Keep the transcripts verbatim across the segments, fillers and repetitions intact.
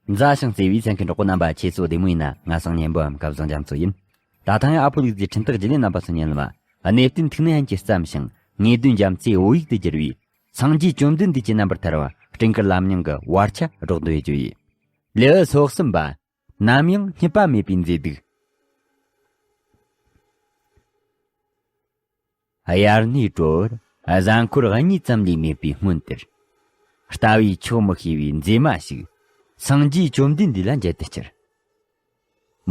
མཛའ་ཞིང་བརྩེ་བའི་གསན་མཁན་གྲོགས་པོ་རྣམ་པ། ཁྱེད་ཚོ་བདེ་མོ་ཡིན་ན། ང་སང་སྙན་པོའམ་སྐལ་བཟང་རྒྱ་མཚོ་ཡིན། ད་ཐེངས་ཨ་ཕོ་ལུག་རྫིའི་འཕྲིན་སྟེགས་བརྒྱུད་ལས་རྣམ་པ་ཚོ་ཉན་ལ་མ། གནས་བརྟན་ཐུགས་ནན་གྱིས་བརྩམས་ཤིང་ངེས་དོན་རྒྱ་མཚོའི་བོད་ཡིག་ཏུ་བསྒྱུར་བའི་སངས་རྒྱས་བཅོམ་ལྡན་འདས་ཀྱི་རྣམ་པར་ཐར་བ་སྤྲིན་དཀར་ལམ་རྙིང་གི་བར་ཆ་སྒྲོག་འདོན་བྱེད་རྒྱུ་ཡིན། ལེའུ་སོ་གསུམ་པ། ནམ་ཡང་སྙིགས་པ་མེད་པའི་མཛེས་སྡུག་དབྱར་གནས་དྲོ་བར་གཟའ་འཁོར་གཉིས་ཙམ་ལས་མེད་པའི་སྔོན་དེར། ལྟ་བས་ཆོག་མི་ཤེས་པའི་མཛེས་མ་ཞིག་སངས་རྒྱས་བཅོམ་ལྡན་འདས་ལ་མཇལ་དུ་ཁྱེར།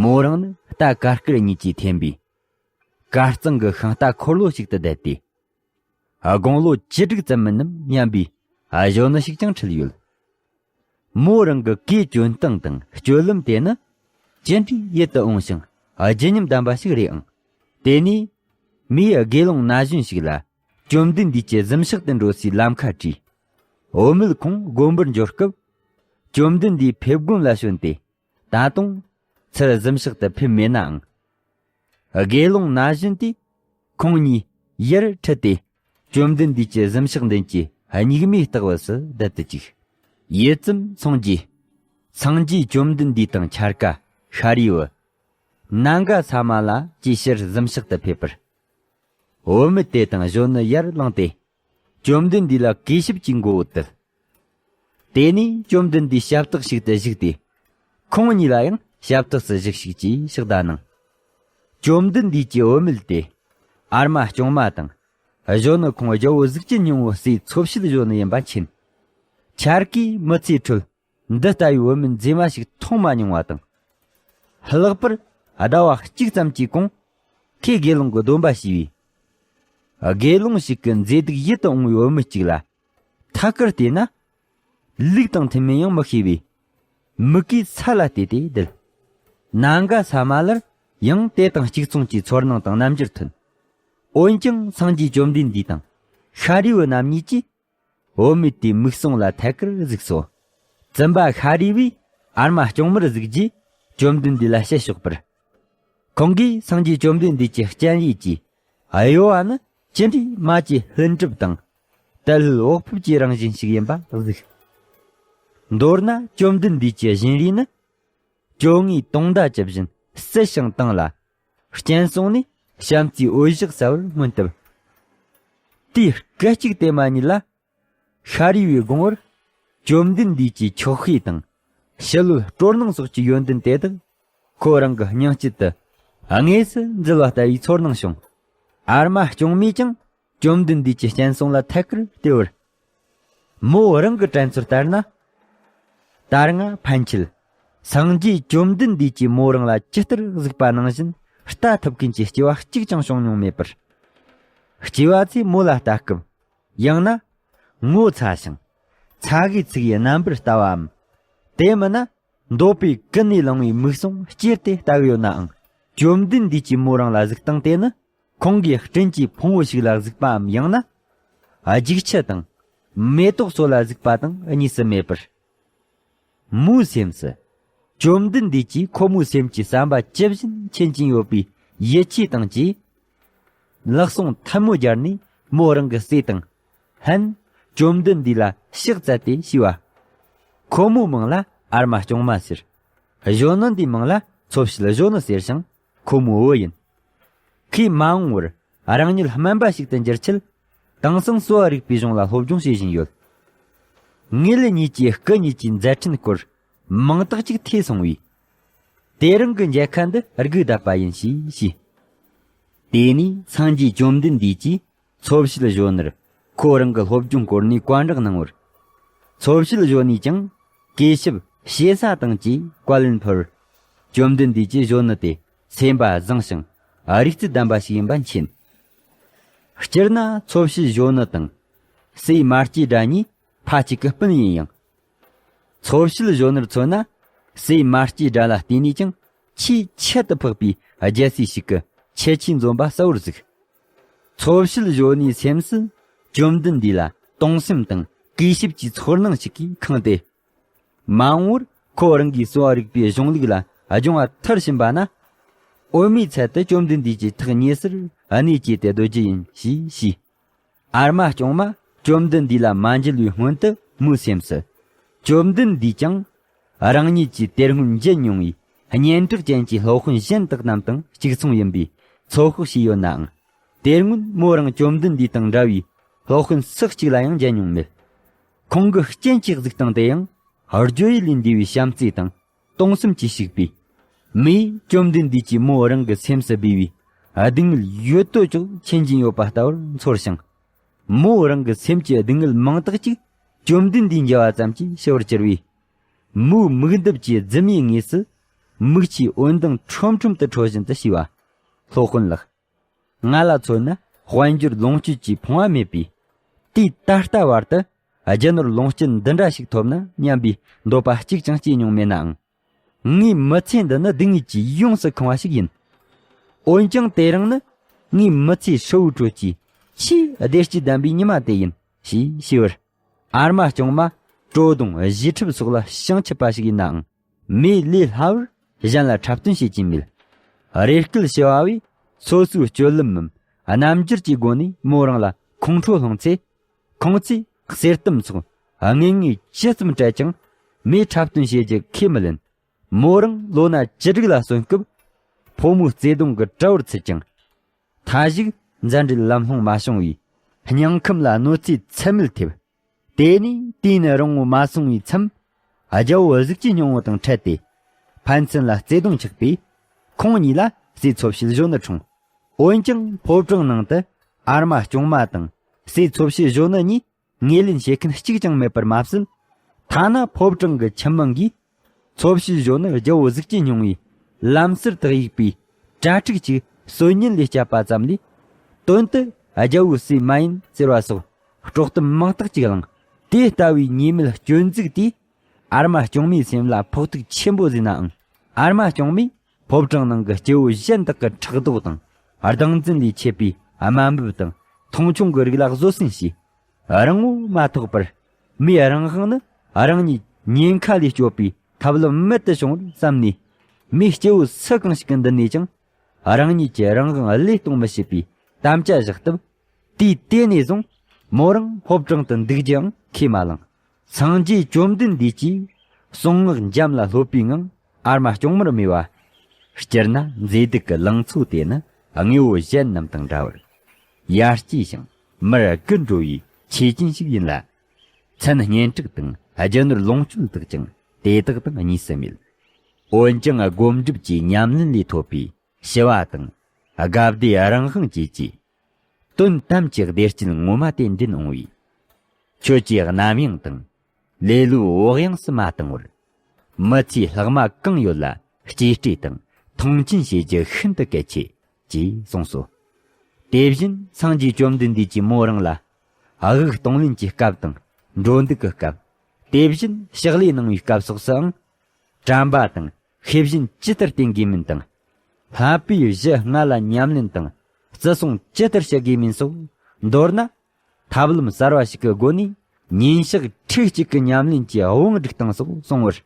མོ་རང་ནི་རྟ་ག་དཀར་གཉིས་ཀྱིས་འཐེན་པའི་གར་གཙང་གི་ཤིང་རྟ་འཁོར་ལོ་ཞིག་ཏུ་བསྡད་དེ། དགུང་ལོ་བཅུ་དྲུག་ཙམ་མིན་ནམ་སྙམ་པའི་གཞོན་ནུ་ཞིག་ཀྱང་འཁྲིད་ཡོད། མོ་རང་གི་གོས་གྱོན་སྟངས་དང་སྤྱོད་ལམ་དེ་ནི་ཅི་འདྲའི་ཡིད་དུ་འོང་ཞིང་བརྗིད་ཉམས་ལྡན་པ་ཞིག་རེད་ཨང་། དེ་ནས་མིའི་དགེ་སློང་ན་གཞོན་ཞིག་ལ་བཅོམ་ལྡན་འདས་ཀྱི་གཟིམ་ཤག་ཏུ་འགྲོ་སའི་ལམ་ཁ་བྲིས། བུད་མེད་ཁོང་དགོན་པར་འབྱོར་སྐབས། བཅོམ་ལྡན་འདས་ཕེབས་དགོན་ལ་བྱོན་ཏེ། ད་དུང་ཚུར་གཟིམ་ཤག་ཏུ་ཕེབས་མེད་ནའང་། དགེ་སློང་ན་གཞོན་དེས་ཁོང་གཉིས་ཡར་ཁྲིད་དེ། བཅོམ་ལྡན་འདས་ཀྱི་གཟིམ་ཤག་མདུན་གྱི་སྙིགས་མའི་སྟེགས་བུ་སུ་བསྡད་དུ་བཅུག་ཡུད་ཙམ་སོང་རྗེས། སངས་རྒྱས་བཅོམ་ལྡན་འདས་དང་འཆར་ཀ་ཤཱ་རིའི་བུ། ནཱ་ག་ས་མ་ལ་ཅེས་ཕྱིར་གཟིམ་ཤག་ཏུ་ཕེབས་པར། བུད་མེད་དེ་དང་གཞོན་ནུ་ཡར་ལངས་ཏེ། བཅོམ་ལྡན་འདས་ལ་གུས་ཞབས་ཀྱི་མགོ་བོ་དུད། དེ་ནས་བཅོམ་ལྡན་འདས་ཞབས་སྟེགས་ཤིག་ཏུ་བཞུགས་ཏེ། ཁོང་གཉིས་ལ་ཡང་ཞབས་སྟེགས་སུ་བཞུགས་ཤིག་ཅེས་ཕྱག་བརྡ་གནང་། བཅོམ་ལྡན་འདས་ཀྱིས་བུད་མེད་དེ། ཨར་མ་སྐྱོང་མ་དང་། གཞོན་ནུ་ཁོང་རྒྱལ་པོ་གཟུགས་ཅན་སྙིང་པོའི་སྲས་འཚོ་བྱེད་གཞོན་ནུ་ཡིན་པ་མཁྱེན། འཆར་ཀས་མི་ཚེའི་ཁྲོད་འདི་ལྟ་བུའི་བུད་མེད་མཛེས་མ་ཞིག་མཐོང་མ་མྱོང་བ་དང་། ལྷག་པར་ཟླ་བ་གཅིག་ཙམ་གྱི་གོང་། ཁོས་དགེ་སློང་གི་སྡོམ་པ་བྱས་པས། དགེ་སློང་ཞིག་གི་མཛེས་སྡུག་ཡིད་དུ་འོང་བའི་བུད་མེད་ཅིག་ལ། ཐད་ཀར་བལྟས་ན། ལུག་དང་མཐུན་མིན་ཡང་མི་ཤེས་པའི། མིག་གིས་ས་ལ་བལྟས་ཏེ་བསྡད། ནཱ་ག་ས་མ་ལར་ཡང་དེ་དང་གཅིག་མཚུངས་ཀྱི་ཚོར་སྣང་དང་རྣམ་འགྱུར་ཐོན། འོན་ཀྱང་སངས་རྒྱས་བཅོམ་ལྡན་འདས་དང་ཤཱ་རིའི་བུ་རྣམ་གཉིས་ཀྱིས། བུད་མེད་དེའི་མིག་ཟུང་ལ་ཐད་ཀར་གཟིགས་སོ། བཙུན་པ་ཤཱ་རིའི་བུས་ཨར་མ་སྐྱོང་མར་གཟིགས་རྗེས་བཅོམ་ལྡན་འདས་ལ་དཔྱད་ཕྱོགས་པར། ཁོང་གིས་སངས་རྒྱས་བཅོམ་ལྡན་འདས་ཀྱི་སྤྱན་རས་ཀྱི་གཡོ་བ་ནི་ཅི་འདྲའི་མ་ཀྱི་ལྷུན་གྲུབ་དང་། དུ་ལྷའི་འོག་ཕུབ་ཀྱི་རང་བཞིན་ཞིག་ཡིན་པ་གཟིགས། མདོར་ན་བཅོམ་ལྡན་འདས་ཀྱི་བཞིན་རས་ནི། བཅོ་ལྔའི་དུང་ཟླ་ཇི་བཞིན་བསིལ་ཞིང་དྭངས་ལ། སྤྱན་ཟུང་ནས་བྱམས་བརྩེའི་འོད་ཞགས་གསལ་བར་མངོན་བཏབ། དེའི་སྐད་ཅིག་དེ་མ་ཉིད་ལ། ཤཱ་རིའི་བུའི་དགོངས་པར། བཅོམ་ལྡན་འདས་ཀྱི་ཆོག་ཤེས་དང་། ཞི་ལྷོད་སྤྲོ་སྣང་སོགས་ཀྱི་ཡོན་ཏན་དེ་དག་ཁོ་རང་གི་སྙིང་དཀྱིལ་དུ་དངོས་སུ་འཛུལ་བ་ལྟ་བུའི་ཚོར་སྣང་བྱུང་། ཨར་མ་སྐྱོང་མས་ཀྱང་བཅོམ་ལྡན་འདས་ཀྱི་སྤྱན་ཟུང་ལ་ཐད་ཀར་བལྟས་པར། མོ་རང་གི་དྲན་ཚོད་ལྟར་ན། ད་སྔ་ཕན་ཆད་སངས་རྒྱས་བཅོམ་ལྡན་འདས་ཀྱིས་མོ་རང་ལ་ཇི་ལྟར་གཟིགས་པ་ནང་བཞིན་ལྟ་ཐུབ་མཁན་གྱི་སྐྱེ་བ་གཅིག་ཀྱང་བྱུང་མྱོང་མེད་པར། སྐྱེ་བ་ཚོས་མོ་ལ་ལྟ་སྐབས། ཡང་ན། ངོ་ཚ་ཞིང་། ཚ་གི་ཚིག་ཡི་རྣམ་པར་ལྟ་བའམ། དེ་མིན་ན། འདོད་པས་ཀུན་ནས་བསླངས་པའི་མིག་ཟུང་ཅེར་ཏེ་ལྟ་གི་ཡོད་ནའང་། བཅོམ་ལྡན་འདས་ཀྱིས་མོ་རང་ལ་གཟིགས་སྟངས་དེ་ནི། ཁོང་གིས་སྤྲིན་གྱི་ཕུང་བོ་ཞིག་ལ་གཟིགས་པའམ། ཡང་ན། རྒྱུག་ཆུ་དང་། མེ་ཏོག་སོགས་ལ་གཟིགས་པ་དང་གཉིས་སུ་མེད་པར། མོའི་སེམས་སུ། བཅོམ་ལྡན་འདས་ཀྱིས་ཁོ་མོའི་སེམས་ཀྱི་བསམ་པ་ཇི་བཞིན་མཁྱེན་གྱིན་ཡོད་པའི་ཡིད་ཆེས་དང་བཅས། ལག་ཟུང་ཐལ་མོ་སྦྱར་ནས་མོ་རང་གི་སྲས་དང་ལྷན། བཅོམ་ལྡན་འདས་ལ་ཕྱག་བཙལ་ཏེ་ཞུས་པ། ཁོ་མོའི་མིང་ལ་ཨར་མ་སྐྱོང་མ་ཟེར། གཞོན་ནུ་འདིའི་མིང་ལ་འཚོ་བྱེད་གཞོན་ནུ་ཟེར་ཞིང་། ཁོ་མོའི་བུ་ཡིན། ཁོས་མ་འོངས་པར་རང་ཉིད་སྨན་པ་ཞིག་ཏུ་འགྱུར་ཆེད། དེང་སང་གསོ་བ་རིག་པའི་གཞུང་ལ་སློབ་སྦྱོང་བྱེད་བཞིན་ཡོད། ངེད་གཉིས་ཀྱི་སྐུ་གཉིས་ཀྱི་མཛད་འཕྲིན་སྐོར་མིང་རྟགས་ཅིག་ཐོས་སོང་བས། དེ་རིང་གི་མཇལ་ཁ་འདི་སྒུག་བསྡད་པ་ཡིན་ཞེས་ཞུས། དེ་ནས་སངས་རྒྱས་བཅོམ་ལྡན་འདས་ཀྱིས་འཚོ་བྱེད་གཞོན་ནུར་ཁོ་རང་གི་སློབ་སྦྱོང་སྐོར་ནས་བཀའ་འདྲི་གནང་བར། འཚོ་བྱེད་གཞོན་ནུས་ཀྱང་གུས་ཞབས་ཞེ་ས་དང་བཅས་བཀའ་ལན་ཕུལ་བར། བཅོམ་ལྡན་འདས་ཀྱིས་གཞོན་ནུ་དེ་སེམས་པ་བཟང་ཞིང་རིག་རྩལ་ལྡན་པ་ཞིག་ཡིན་པ་མཁྱེན། སྤྱིར་ན་འཚོ་བྱེད་གཞོན་ནུ་དང་སྲས་མ་སྐྱེས་དགྲ་གཉིས་ཕ་གཅིག་གི་སྤུན་ཡིན་ཡང་། འཚོ་བྱེད་གཞོན་ནུར་མཚོན་ན། སྲས་མ་སྐྱེས་དགྲ་ལ་བརྟེན་ནས་ཀྱང་ཆེས་ཁྱད་དུ་འཕགས་པའི་རྒྱལ་སྲས་ཤིག་གི་ཁྱད་ཆོས་འཛོམས་པ་གསལ་བོར་གཟིགས། འཚོ་བྱེད་གཞོན་ནུའི་སེམས་སུ་བཅོམ་ལྡན་འདས་ལ་གཏོང་སེམས་དང་གུས་ཞབས་ཀྱི་ཚོར་སྣང་ཞིག་གིས་ཁེངས་ཏེ། མ་འོངས་པར་ཁོ་རང་གིས་གསོ་བ་རིག་པའི་གཞུང་ལུགས་ལ་སྦྱོང་བ་མཐར་ཕྱིན་པ་ན། འོད་མའི་ཚལ་དུ་བཅོམ་ལྡན་འདས་ཀྱི་ཐུགས་མཉེས་སར་གནས་བཅས་ཏེ་སྡོད་རྒྱུ་ཡིན་ཞེས་ཞུས། ཨར་མ་སྐྱོང་མ་བཅོམ་ལྡན་འདས་ལ་མ་མཇལ་བའི་སྔོན་དུ་མོའི་སེམས་སུ། བཅོམ་ལྡན་འདས་ཀྱང་ རང་ཉིད་ཀྱིས་དེ་སྔོན་མཇལ་མྱོང་བའི་སྙན་གྲགས་ཅན་གྱི་སློབ་དཔོན་གཞན་དག་རྣམས་དང་གཅིག་མཚུངས་ཡིན་པའི་ཚོད་དཔག་བྱས་ཡོད་ནའང་། དེ་སྔོན་མོ་རང་བཅོམ་ལྡན་འདས་དང་འདྲ་བའི་སློབ་དཔོན་སུ་གཅིག་ལ་ཡང་མཇལ་མྱོང་མེད། ཁོང་གི་སྤྱན་གྱི་གཟིགས་སྟངས་དེ་ཡང་བརྗོད་ཡུལ་ལས་འདས་པའི་བྱམས་བརྩེ་དང་གཏོང་སེམས་ཀྱིས་ཕྱུག་པས། མིས་བཅོམ་ལྡན་འདས་ཀྱིས་མོ་རང་གི་སེམས་སུ་སྦས་པའི་སྡུག་བསྔལ་ཡོད་དོ་ཅོག་མཁྱེན་གྱིན་ཡོད་པ་ལྟ་བུར་ཚོར་ཞིང་། མོ་རང་གི་སེམས་ཀྱི་སྡུག་བསྔལ་མང་དག་ཅིག་བཅོམ་ལྡན་འདས་མཇལ་བ་ཙམ་གྱིས་ཞི་བར་གྱུར་བས། མོའི་མིག་འདབ་ཀྱི་རྫི་མའི་ངོས་སུ་མིག་ཆུའི་འོད་མདངས་ཁྲོམ་ཁྲོམ་དུ་འཕྲོ་བཞིན་དུ་ཞུས་པ། སློབ་དཔོན་ལགས། ང་ལ་མཚོན་ན་དཔལ་འབྱོར་ལོངས་སྤྱོད་ཀྱིས་ཕོངས་པ་མེད་པས། དུས་ད་ལྟ་བར་དུ་རྒྱུ་ནོར་ལོངས་སྤྱོད་འདི་འདྲ་ཞིག་ཐོབ་ན་སྙམ་པའི་འདོད་པ་གཅིག་ཀྱང་སྐྱེས་མྱོང་མེད་ནའང་། ངའི་མི་ཚེ་འདི་ནི་སྡུག་བསྔལ་གྱིས་ཡོངས་སུ་ཁེངས་པ་ཞིག་ཡིན། འོན་ཀྱང་དེ་རིང་ནི་ངའི་མི་ཚེའི་ཧྲིལ་བོའི་ཁྲོད་ཀྱི་ཆེས་བདེ་སྐྱིད་ལྡན་པའི་ཉི་མ་དེ་ཡིན་ཞེས་ཞུས་པར། ཨར་མ་སྐྱོང་མ་བྲོ་བརྡུངས་གཞས་ཁྲབ་སོགས་ལ་བྱང་ཆུབ་པ་ཞིག་ཡིན་ནའང་། མོས་ལས་སླ་བར་གཞན་ལ་འཁྲབ་སྟོན་བྱེད་ཀྱིན་མེད། རེ་སྐུལ་ཞུ་བ་བས་སོ་སོའི་སྤྱོད་ལམ་མམ་རྣམ་འགྱུར་གྱི་སྒོ་ནས་མོ་རང་ལ་ཁོང་ཁྲོ་སློང་ཚེ། ཁོང་ཚོས་གསེར་གཏམ་སོགས་དངོས་དངོས་ཇི་ཙམ་སྤྲད་ཀྱང་མོས་འཁྲབ་སྟོན་བྱེད་རྒྱུ་ཁས་མི་ལེན། མོ་རང་ལོ་ན་བཅུ་དྲུག་ལ་སོན་སྐབས། ཕོ་མོའི་བརྩེ་གདུང་གི་དྲ་བར་ཚུད་ཀྱང་། མཐའ་ཞིག་མཛའ་འབྲེལ་ལམ་ལྷོང་མ་བྱུང་བས། སྙིང་ཁམས་ལ་གནོད་འཚེ་ཚད་མེད་ཐེབས། དེ་ནས་དུས་ནི་རིང་བོ་མ་སོང་བའི་མཚམས། རྒྱལ་པོ་གཟུགས་ཀྱི་སྙིང་པོ་དང་འཕྲད་དེ། ཕན་ཚུན་ལ་བརྩེ་གདུང་ཆགས་པས། ཁོང་གཉིས་ལ་སྲས་འཚོ་བྱེད་གཞོན་ནུ་འཁྲུངས། འོན་ཀྱང་ཕོ་བྲང་ནང་དུ་ཨར་མ་སྐྱོང་མ་དང་སྲས་འཚོ་བྱེད་གཞོན་ནུ་གཉིས་ངོས་ལེན་བྱེད་མཁན་གཅིག་ཀྱང་མེད་པར་མ་ཟད། ཐ་ན་ཕོ་བྲང་གི་ཁྱིམ་མང་གིས་འཚོ་བྱེད་གཞོན་ནུ་རྒྱལ་པོ་གཟུགས་ཀྱི་སྙིང་པོའི་ལམ་ཟུར་དུ་གཡུགས་པའི་གྲྭ་ཕྲུག་ཅིག་གསོན་ཉིན་ལས་བསྐྱབས་པ་ཙམ་ལས། དོན་དུ་རྒྱལ་པོའི་སྲས་མ་ཡིན་ཟེར་བ་སོགས་དཀྲོག་གཏམ་མང་དག་ཅིག་བསླངས། དེ་ལྟ་བུའི་ཉེས་མེད་སྐྱོན་འཛུགས་དེས་ཨར་མ་སྐྱོང་མའི་སེམས་ལ་ཕོག་ཐུག་ཆེན་པོ་བཟོས་ནའང་། ཨར་མ་སྐྱོང་མས་ཕོ་བྲང་ནང་གི་སྐྱེ་བོ་གཞན་དག་གི་ཕྲག་དོག་དང་སྡང་འཛིན་ལས་མཆེད་པའི་དམའ་འབེབས་དང་མཐོང་ཆུང་གི་རིགས་ལ་བཟོད་བསྲན་བྱས། རིང་པོ་མ་ཐོགས་པར། མོས་རང་དབང་ནི་རང་ཉིད་ཉེན་ཁ་ལས་སྐྱོབ་པའི་ཐབས་ལམ་རྨད་དུ་བྱུང་བར་བསམ་ནས། མོས་སྐྱེ་བོ་སུ་གང་ཞིག་གི་མདུན་ནས་ཀྱང་རང་ཉིད་ཀྱི་རང་དབང་བློས་གཏོང་མི་བྱེད་པའི་དམ་བཅའ་བཞག་སྟབས། དུས་དེ་ནས་བཟུང་མོ་རང་ཕོ་བྲང་དུ་འདུག་རྒྱུའང་ཁས་མ་བླངས། སངས་རྒྱས་བཅོམ་ལྡན་འདས་ཀྱིས་གསུང་ངག་འཇམ་ལ་སློབ་པའི་ངང་ཨར་མ་སྐྱོང་མར་སྨྲས་པ། སྤྱིར་ན་མཛེས་སྡུག་གི་ལང་ཚོ་དེ་ནི་དངོས་པོ་གཞན་རྣམས་དང་འདྲ་བར། ཡར་སྐྱེ་ཞིང་མར་རྒུད་འགྲོ་བའི་ཆོས་ཅན་ཞིག་ཡིན་ལ། མཚན་སྙན་གྲགས་དང་རྒྱུ་ནོར་ལོངས་སྤྱོད་དག་ཀྱང་དེ་དག་དང་གཉིས་སུ་མེད། འོན་ཀྱང་སྒོམ་སྒྲུབ་ཀྱི་ཉམས་ལེན་ལས་ཐོབ་པའི་ཞི་བ་དང་དགའ་བདེ་རང་དབང་བཅས་ཀྱིས། དོན་དམ་གྱི་བདེ་སྐྱིད་ངོ་མ་དེ་འདྲེན་འོང་བས། ཁྱོད་ཀྱིས་རྣམ་གཡེང་དང་། ལེ་ལོའི་འོག་ཡངས་སུ་མ་བཏང་བར། མི་ཚེའི་ལྷག་མ་གང་ཡོད་ལ་གཅེས་སྤྲས་དང་མཐོང་ཆེན་བྱེད་རྒྱུ་ཤིན་ཏུ་གལ་ཆེ། ཅེས་གསུངས་སོ། དེ་བཞིན་སངས་རྒྱས་བཅོམ་ལྡན་འདས་ཀྱིས་མོ་རང་ལ་དབུགས་གཏོང་ལེན་གྱི་སྐབས་དང་འགྲོ་འདུག་གི་སྐབས། དེ་བཞིན་ཕྱག་ལས་གནང་བའི་སྐབས་སོགས་སུའང་། དྲན་པ་དང་ཤེས་བཞིན་ཇི་ལྟར་བསྟེན་དགོས་མིན་དང་། བསླབ་པའི་གཞི་སྔ་ལ་ཉམས་ལེན་དང་བརྩི་སྲུང་ཇི་ལྟར་བྱེད་དགོས་མིན་སོགས། མདོར་ན། ཐབས་ལམ་གསར་བ་ཞིག་གི་སྒོ་ནས་ཉིན་ཞག་ཁྲི་གཅིག་གི་ཉམས་ལེན་གྱི་དབང་སྒྲིག་སྟངས་སོགས་གསུང་བར།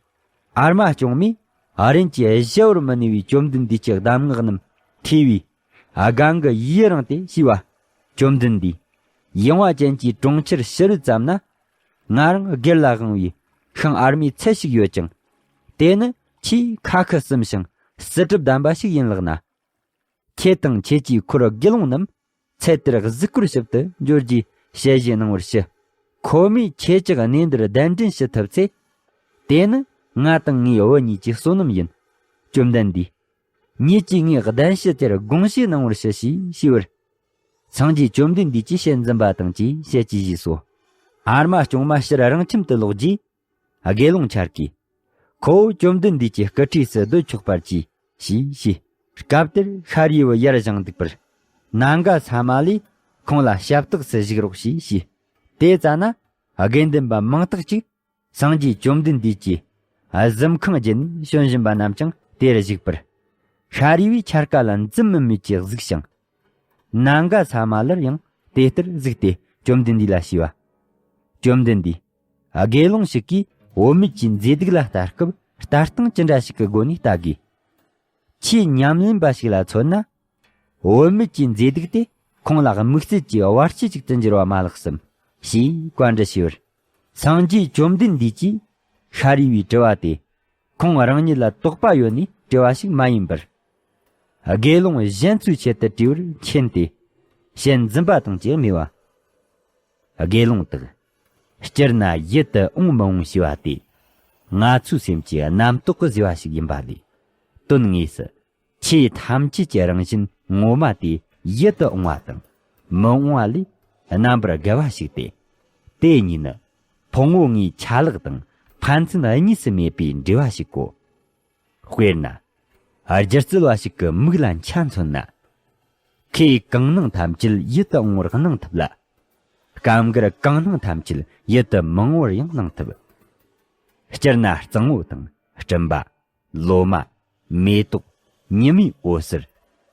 ཨར་མ་སྐྱོང་མས་ཨ་རན་གྱི་གཞལ་བར་མི་ནུས་པའི་བཅོམ་ལྡན་འདས་ཀྱི་གདམས་ངག་རྣམས་ཐོས་པས། སྒང་གི་ཡུལ་རང་དེ་ཤེས་པ། བཅོམ་ལྡན་འདས། ཡངས་པ་ཅན་གྱི་གྲོང་ཁྱེར་ཕྱི་རོལ་ཙམ་ན། ང་རང་སྒེར་ལ་དབང་བའི་ཤིང་ཨར་མའི་ཚལ་ཞིག་ཡོད་ཅིང་། དེ་ནི་ཆེས་ཁ་ཁུ་སིམ་ཞིང་བསིལ་གྲིབ་ལྡན་པ་ཞིག་ཡིན་ལགས་ན། ཁྱེད་དང་ཁྱེད་ཀྱི་འཁོར་དགེ་སློང་རྣམས་ཚལ་དེར་གཟིགས་སྐོར་ཞིབ་ཏུ་འབྱོར་རྒྱུའི་ཞལ་བཞེས་གནང་བར་ཞུ། ཁོ་མོས་ཁྱེད་ཅག་གནས་འདིར་གདན་འདྲེན་ཞུ་ཐུབ་ཚེ། དེ་ནི་ང་དང་ངའི་བུ་གཉིས་ཀྱི་བསོད་ནམས་ཡིན། བཅོམ་ལྡན་འདས། ཉིད་ཀྱིས་ངའི་གདན་ཞུ་དེར་དགོངས་བཞེས་གནང་བར་ཞུ་ཞེས་ཞུས་པར། སངས་རྒྱས་བཅོམ་ལྡན་འདས་ཀྱིས་ཞལ་འཛུམ་པ་དང་བཅས་ཞལ་གྱིས་བཞེས་སོ། ཨར་མ་སྐྱོང་མ་ཕྱིར་རང་ཁྱིམ་དུ་ལོག་རྗེས། དགེ་སློང་འཆར་གིས། ཁོ་བོ་བཅོམ་ལྡན་འདས་ཀྱི་སྐུ་ཁྲུས་སུ་སྡོད་ཆོག་པར་གྱིས་ཞེས་ཞུས། སྐབས་དེར་ཤཱ་རིའི་བུ་ཡར་བཞེངས་འདུག་པར། ནམ་མཁའ་ས་མ་ལས་ཁོང་ལ་ཞབས་སྟེགས་སུ་བཞུགས་རོགས་ཞེས་ཞུས། དེ་ཙ་ན་དགེ་འདུན་པ་མང་དག་ཅིག་སངས་རྒྱས་བཅོམ་ལྡན་འདས་ཀྱི་གཟིམ་ཁང་བརྒྱུད་ནས་བྱོན་བཞིན་པ་རྣམས་ཀྱང་དེར་བཞུགས་པར། ཤཱ་རིའི་བུས་འཆར་ཀ་ལ་འཛུམ་དམུལ་དམུལ་གྱིས་གཟིགས་ཤིང་། ནམ་མཁའ་ས་མ་ལར་ཡང་དེ་ལྟར་གཟིགས་ཏེ་བཅོམ་ལྡན་འདས་ལ་ཞུས་པ། བཅོམ་ལྡན་འདས། དགེ་སློང་ཞིག་གིས་བུད་མེད་ཀྱི་མཛེས་སྡུག་ལ་ལྟ་སྐབས་ལྟ་སྟངས་ཅི་འདྲ་ཞིག་གི་སྒོ་ནས་ལྟ་དགོས། ཆེས་ཉམས་ལེན་པ་ཞིག་ལ་མཚོན་ན། བུད་མེད་ཀྱི་མཛེས་སྡུག་དེ་ཁོང་ལ་དམིགས་བསལ་གྱི་བར་ཆད་ཅིག་ཏུ་འགྱུར་བ་མ་ལགས་སམ། ཞེས་བཀའ་འདྲི་ཞུས་པར། སངས་རྒྱས་བཅོམ་ལྡན་འདས་ཀྱིས་ཤཱ་རིའི་བུའི་དྲི་བ་དེ། ཁོང་རང་ཉིད་ལ་དོགས་པ་ཡོད་ནས་དྲི་བ་ཞིག་མ་ཡིན་པར། དགེ་སློང་གཞན་ཚོའི་ཆེད་དུ་དྲིས་པར་མཁྱེན་ཏེ། ཞལ་འཛུམ་པ་དང་བཅས་སྨྲས་པ། དགེ་སློང་དག། སྤྱིར་ན་ཡིད་དུ་འོང་མི་འོང་ཞེས་པ་དེ། ང་ཚོའི་སེམས་ཀྱི་རྣམ་རྟོག་གིས་བཟོས་པ་ཞིག་ཡིན་པ་ལས། དོན་དངོས་སུ། ཆོས་ཐམས་ཅད་ཀྱི་རང་བཞིན་ངོ་མ་དེ་ཡིད་དུ་འོང་བ་དང་། མི་འོང་བ་ལས་རྣམ་པར་རྒལ་བ་ཞིག་སྟེ། དེ་གཉིས་ནི། ཕུང་པོ་ལྔའི་ཆ་ལག་དང་ཕན་ཚུན་གཉིས་སུ་མེད་པའི་འབྲེལ་བ་ཞིག་གོ། དཔེར་ན། སྒྱུ་རྩལ་བ་ཞིག་གི་མིག་ལ་འཆར་མཚོན་ན། ཁོས་གང་སྣང་ཐམས་ཅད་ཡིད་དུ་འོང་བར་སྣང་ཐུབ་ལ། སྐབས་འགར་གང་སྣང་ཐམས་ཅད་ཡིད་དུ་མི་འོང་བར་ཡང་སྣང་ཐུབ། སྤྱིར་ན་གཙང་བོ་དང་སྤྲིན་པ། ལོ་མ། མེ་ཏོག། ཉི་མའི་འོད་ཟེར།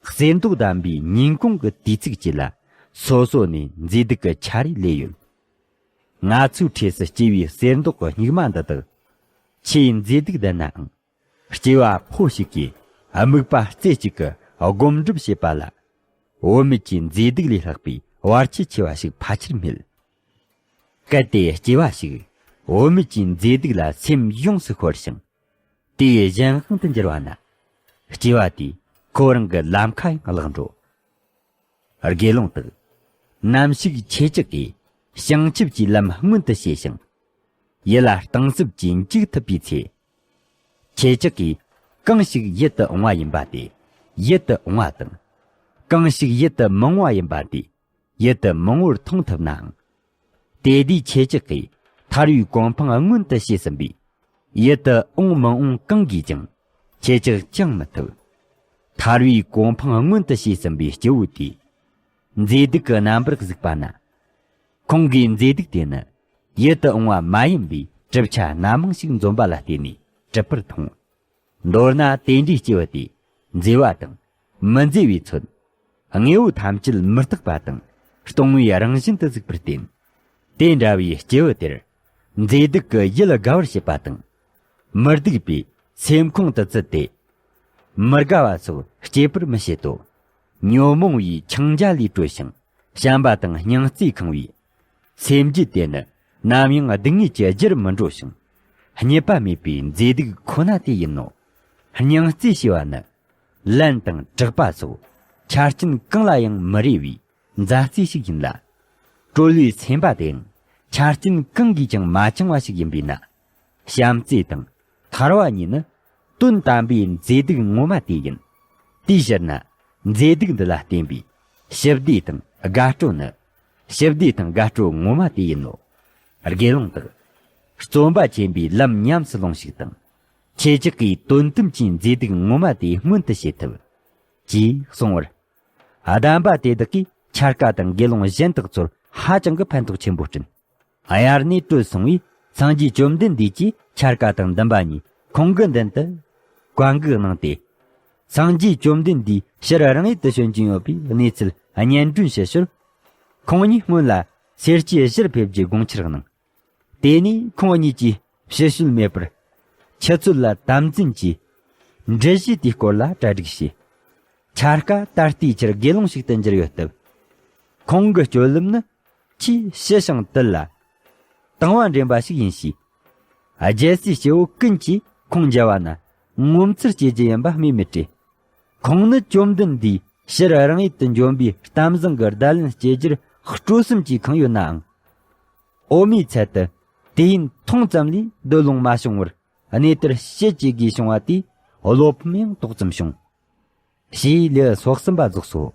གསེར་མདོག་ལྡན་པའི་ཉིན་གུང་གི་དུས་ཚིགས་བཅས་ལ་སོ་སོ་ནས་མཛེས་སྡུག་གི་ཆ་རེ་ལས་ཡོད། ང་ཚོའི་འཁྲིས་སུ་སྐྱེས་པའི་གསེར་མདོག་གི་སྨྱུག་མ་འདི་དག་ཆེས་མཛེས་སྡུག་ལྡན་ནའང་། སྐྱེས་པ་ཕོ་ཞིག་གིས་སྨུག་པ་རྩེ་གཅིག་གིས་སྒོམ་སྒྲུབ་བྱེད་པ་ལ། བུད་མེད་ཀྱི་མཛེས་སྡུག་ལས་ལྷག་པའི་བར་ཆད་ཆེ་བ་ཞིག་ཕལ་ཆེར་མེད། གལ་ཏེ་སྐྱེས་པ་ཞིག་བུད་མེད་ཀྱི་མཛེས་སྡུག་ལ་སེམས་ཡོངས་སུ་ཤོར་ཞིང་། དེའི་གཞན་དབང་དུ་འགྱུར་བ་ན། སྐྱེས་པ་དེས་ཁོ་རང་གི་ལམ་ཁ་ཡང་བརླག་འགྲོ། དགེ་སློང་དག། ནམ་ཞིག་ཁྱེད་ཅག་གིས་བྱང་ཆུབ་ཀྱི་ལམ་མངོན་དུ་བྱས་ཤིང་། ཡིད་ལ་གཏིང་ཟབ་ཀྱིས་འཇུག་ཐུབ་པའི་ཚེ། ཁྱེད་ཅག་གིས་གང་ཞིག་ཡིད་དུ་འོང་བ་ཡིན་པ་དེ་ཡིད་དུ་འོང་བ་དང་། གང་ཞིག་ཡིད་དུ་མི་འོང་བ་ཡིན་པ་དེ་ཡིད་དུ་མི་འོང་བར་མཐོང་ཐུབ་ནའང་། དེ་དུས་ཁྱེད་ཅག་གིས་ཐར་བའི་གོ་འཕང་མངོན་དུ་བྱས་ཟིན་པས། ཡིད་དུ་འོང་མི་འོང་གང་གིས་ཀྱང་ཁྱེད་ཅག་བཅིང་མི་ཐུབ། ཐར་བའི་གོ་འཕང་མངོན་དུ་བྱས་ཟིན་པའི་སྐྱེ་བོ་དེས་མཛེས་སྡུག་གི་རྣམ་པར་གཟིགས་པ་ན། ཁོང་གིས་མཛེས་སྡུག་དེ་ནི་ཡིད་དུ་འོང་བ་མ་ཡིན་པའི་གྲུབ་ཆ་སྣ་མང་ཞིག་འཛོམས་པ་ལ་བརྟེན་ནས་གྲུབ་པར་མཐོང་། མདོར་ན་དེ་འདྲའི་སྐྱེ་བོ་དེས་མཛེས་པ་དང་མི་མཛེས་པའི་ཚོད། དངོས་པོ་ཐམས་ཅད་མི་རྟག་པ་དང་སྟོང་པའི་རང་བཞིན་དུ་གཟིགས་པར་བརྟེན། དེ་འདྲ་བའི་སྐྱེ་བོ་དེར་མཛེས་སྡུག་གི་ཡིད་དགའ་བར་བྱེད་པ་དང་། མི་སྡུག་པའི་སེམས་ཁོང་དུ་བཙུད་དེ། མི་དགའ་བ་སོགས་སྐྱེད་པར་མི་བྱེད་དོ། ཉོན་མོངས་པའི་འཆིང་རྒྱ་ལས་གྲོལ་ཞིང་བྱམས་པ་དང་སྙིང་རྩེས་ཁེངས་པའི་སེམས་རྒྱུད་དེ་ནི་ནམ་ཡང་སྡུག་བསྔལ་གྱི་རྒྱུར་མི་འགྲོ་ཞིང་། རྙེད་པ་མེད་པའི་མཛེས་སྡུག་ཁོ་ན་དེ་ཡིན་ནོ། སྙིང་རྩེ་ཞེས་པ་ནི། ལན་དང་གྲགས་པ་སོགས་ཆ་རྐྱེན་གང་ལ་ཡང་མི་རེ་བའི་མཛའ་བརྩེ་ཞིག་ཡིན་ལ། གྲོལ་བའི་སེམས་པ་དེའང་ཆ་རྐྱེན་གང་གིས་ཀྱང་མ་བཅིངས་པ་ཞིག་ཡིན་པས་ན། བྱམས་བརྩེ་དང་ཐར་བ་གཉིས་ནི་དོན་དམ་པའི་མཛེས་སྡུག་ངོ་མ་དེ་ཡིན། དེའི་ཕྱིར་ན་མཛེས་སྡུག་འདི་ལ་བརྟེན་པའི་ཞི་བདེ་དང་དགའ་སྤྲོ་ནི། ཞི་བདེ་དང་དགའ་སྤྲོ་ངོ་མ་དེ་ཡིན་ནོ། དགེ་སློང་དག། རྩོམ་པ་ཆེན་པོའི་ལམ་ཉམས་སུ་ལོངས་ཤིག་དང་། ཁྱེད་ཅག་གིས་དོན་དམ་གྱི་མཛེས་སྡུག་ངོ་མ་དེ་མངོན་དུ་བྱེད་ཐུབ། ཅེས་གསུངས་པར། གདམས་པ་དེ་དག་གིས་འཆར་ཀ་དང་དགེ་སློང་གཞན་དག་ཚོར་ཧ་ཅང་གི་ཕན་ཐོགས་ཆེན་པོ་བསྐྲུན། དབྱར་གནས་གྲོལ་སོང་བས་སངས་རྒྱས་བཅོམ་ལྡན་འདས་ཀྱིས་འཆར་ཀ་དང་འདུན་པ་གཉིས་ཁོང་གི་མདུན་དུ་བཀའ་འགུགས་གནང་སྟེ། སངས་རྒྱས་བཅོམ་ལྡན་འདས་ཕྱིར་རང་ཡུལ་དུ་བྱོན་གྱིན་ཡོད་པའི་གནས་ཚུལ་སྙན་སྒྲོན་ཞུ་ཞོར། ཁོང་གཉིས་སྔོན་ལ་སེར་སྐྱའི་གཞིར་ཕེབས་རྒྱུའི་དགོངས་འཆར་གནང་། དེ་ནས་ཁོང་གཉིས་ཀྱིས་ཕྱི་བཤོལ་མེད་པར་ཆུ་ཚོད་ལ་དམ་འཛིན་གྱིས་འགྲུལ་བཞུད་དེའི་སྐོར་ལ་གྲ་སྒྲིག་བྱས། འཆར་ཀ་ད་ལྟའི་ཆར་དགེ་སློང་ཞིག་ཏུ་འགྱུར་ཡོད་སྟབས། ཁོང་གི་སྤྱོད་ལམ་ནི་ཆེས་ཞི་ཞིང་དུལ་ལ་དང་བ་འདྲེན་པ་ཞིག་ཡིན་ཞེས། རྒྱལ་སྲས་སྐྱེ་བོ་ཀུན་གྱིས་ཁོང་མཇལ་བ་ན་ངོ་མཚར་སྐྱེ་རྒྱུ་ཡིན་པ་སྨོས་མི་བྲེད། ཁོང་ནི་བཅོམ་ལྡན་འདས་ཕྱིར་རང་ཡུལ་དུ་འབྱོན་པའི་གཏམ་བཟང་གི་བརྡ་ལན་སྐྱེལ་རྒྱུར་སྤྲོ་སེམས་ཀྱིས་ཁེངས་ཡོད་ནའང་། འོ་མའི་ཚལ་དུ་དུས་ཡུན་ཐུང་ཙམ་ལས་སྡོད་ལོང་མ་བྱུང་བར་གནས་དེར་ཕྱི་སྐྱེལ་དགོས་བྱུང་བ་དེས་བློ་ཕམ་ཡང་ཏོག་ཙམ་བྱུང་། ཞེས་ལེའུ་སོ་གསུམ་པ་རྫོགས་སོ།